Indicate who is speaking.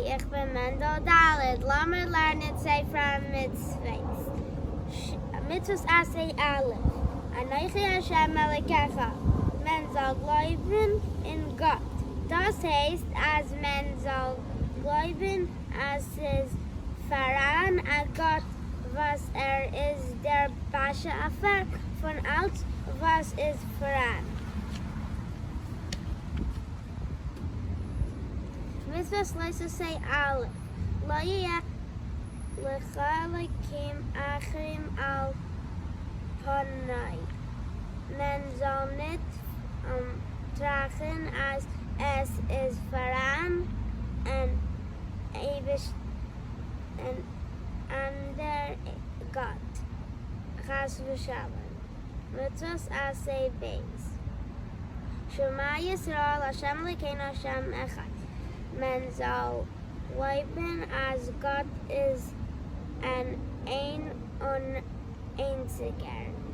Speaker 1: איך בין מענדל ד', לאמיר לערנען ספר המצוות, מצוות עשה א', אנכי השם אלקיך, מען זאל גלויבן אין גאט, דאס הייסט אז מען זאל גלויבן אז ס'איז פאראן א גאט וואס ער איז דער באשעפער פון אלץ וואס איז פאראן. מצוות לא תעשה א', לא יהיה לך אלקים אחרים על פני, מען זאל ניט טראכן אז עס איז פאראן אן אנדער גאט, חס ושלום. מצוות עשה ב', שמע ישראל ה' אלוקינו ה' אחד, מען זאל גלויבן אז גאט איז אן איין און איינציגער.